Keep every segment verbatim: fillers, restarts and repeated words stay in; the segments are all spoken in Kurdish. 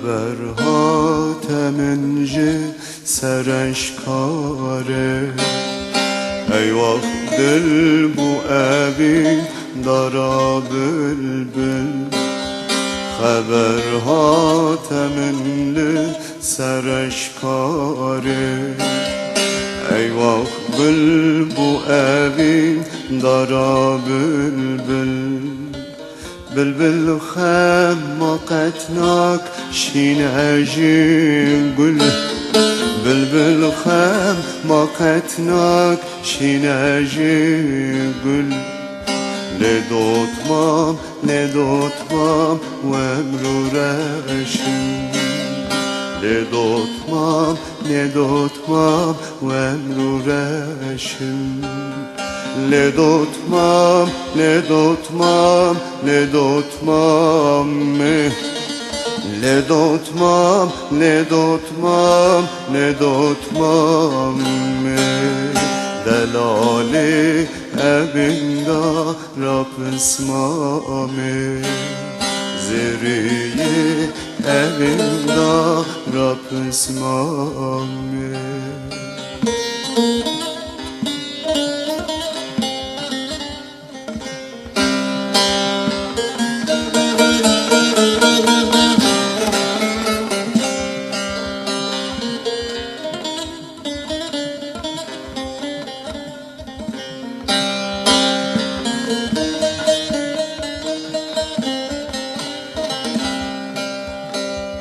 Berhate min ji sereşkarê, ey wext dil bû evîn dara bilbil. Xeber hate min li sereşkarê, ey wext gul bû evîn dara bilbil. Bilbil xem ma qet nak şîne ji gul. Bilbil xem ma qet nak şîne ji gul. Lê dotmam, lê dotmam, wemru reşim. Lê dotmam, lê dotmam, wemru reşim. Lê dotmam, lê dotmam, lê dotmam me. Lê dotmam, lê dotmam, lê dotmam me. Delalê evin dara pismamê. Zêreyê evin dara pismamê.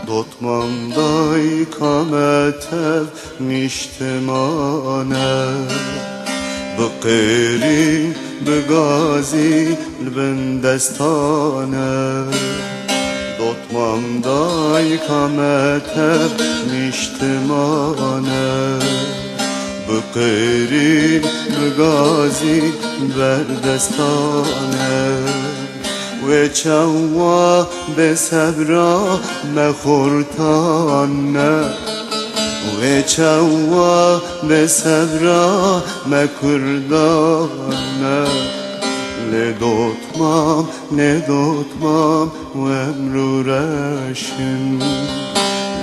Dotmam dayka me tev nîştiman e, bi qêrî, bi gazî li bin destan e. Dotmam dayka me tev nîştiman e, bi qêrî, bi gazî ber destan e. Wê çawa bê sebra me xortan e. Wê çawa bê sebra me kurdan e. Lê dotmam, lê dotmam, wemru reşim.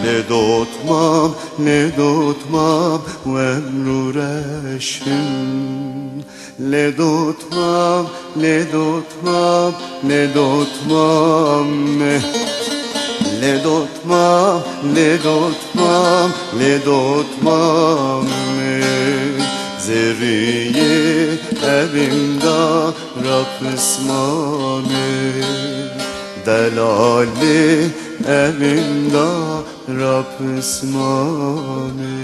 Lê dotmam, lê dotmam, wemru reşim. Lê dotmam, lê dotmam, lê dotmam me. Lê dotmam, lê dotmam, lê dotmam me. Zêriyê evin dara pismamê. Delalê evin dara pismamê.